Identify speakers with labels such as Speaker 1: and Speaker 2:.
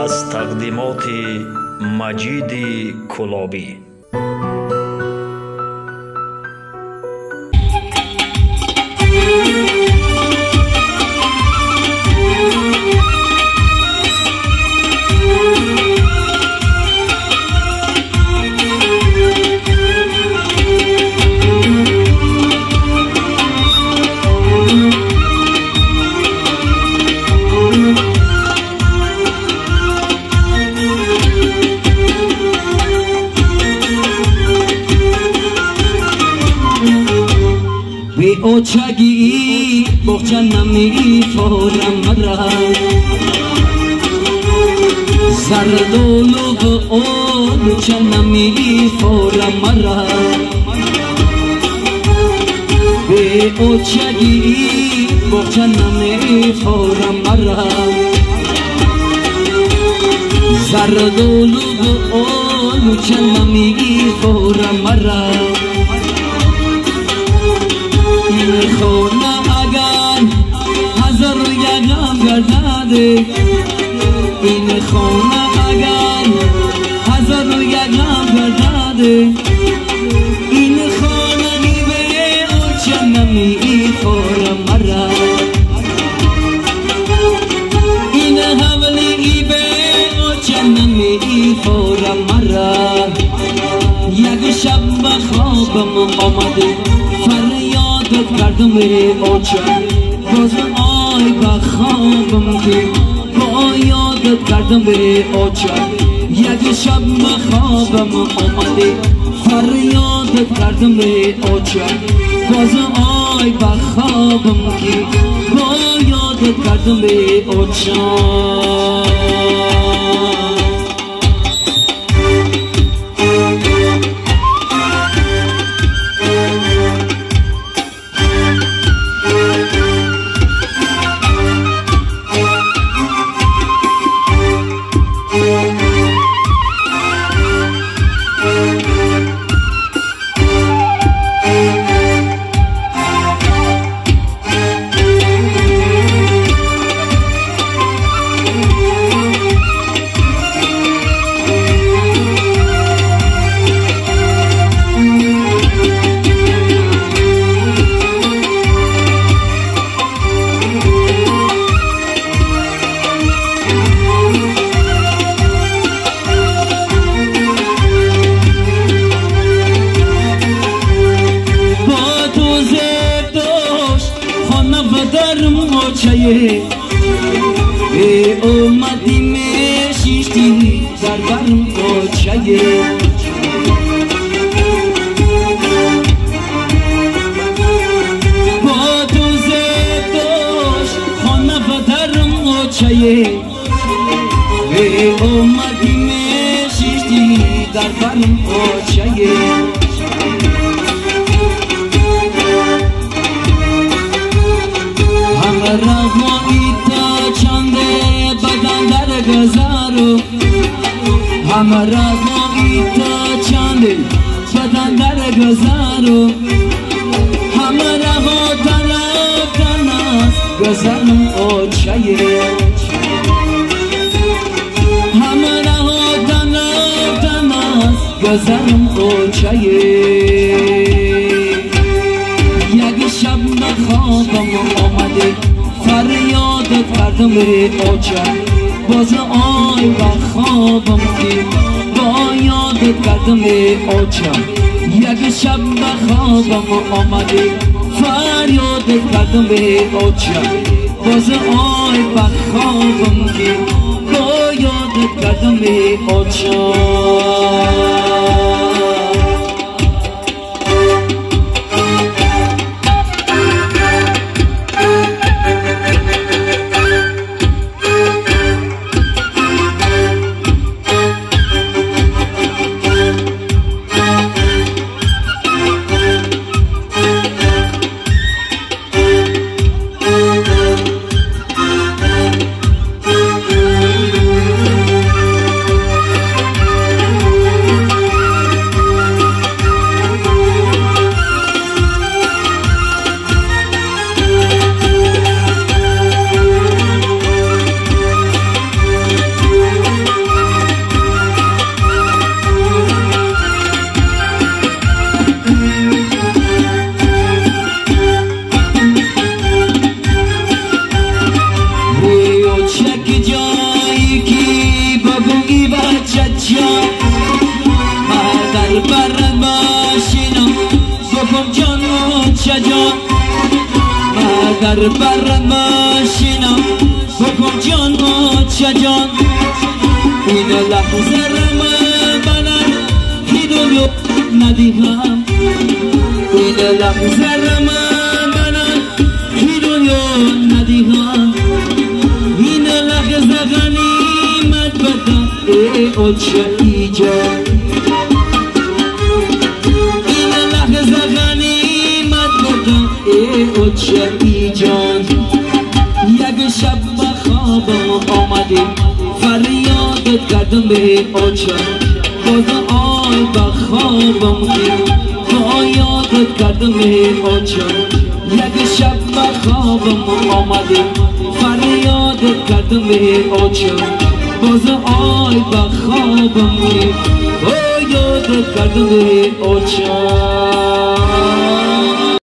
Speaker 1: Аз тақдимоти Маҷиди Кӯлобӣ.
Speaker 2: Очаги боғча намефорам мара, зардолу бо олуча намефорам мара. Бе очаги боғча намефорам мара, зардолу бо олуча намефорам мара. خونه اگر هزار یقم گردده، این خونه اگر هزار یقم گردده، این خانه به اوچه نمیخورم مرا، این حولی به اوچه نمیخورم مرا. یک شب به خوابم آمده فریادت کردم اوچه، باز آی به خوابم که با یادت کردم اوچه. یک شب به خوابم آمده فریادت کردم اوچه، باز آی به خوابم که با یادت کردم اوچه. اومدی میشیشتی در برم اوچه، با تو زیب داشت خانه و درم اوچه، اومدی میشیشتی در برم اوچه. همراه تا چنده بدن در گذارو، همراه طرف است گذرم اوچه، همراه طرف است گذرم اوچه. یک شب به خوابم آمده فریادت کردم اوچه، باز آی به خوابم که با یادت کردم اوچه. یک شب به خوابم آمده فریادت کردم اوچه، باز آی به خوابم که با یادت کردم اوچه. در بر ماشینم بکن جان آچه جان این لحظه رم بنر کی دنیا ندیهم این لحظه رم بنر کی دنیا ندیهم این لحظه غنیمت بدن ای آچه ایجان این لحظه غنیمت بدن ای آچه ایجان یک شب به خوابم آمدی فریادت کردم به آچه باز آی به خوابم با یادت کردم به آچه یک شب به خوابم آمدی فریادت کردم به آچه باز آی به خوابم با یادت کردم به آچه.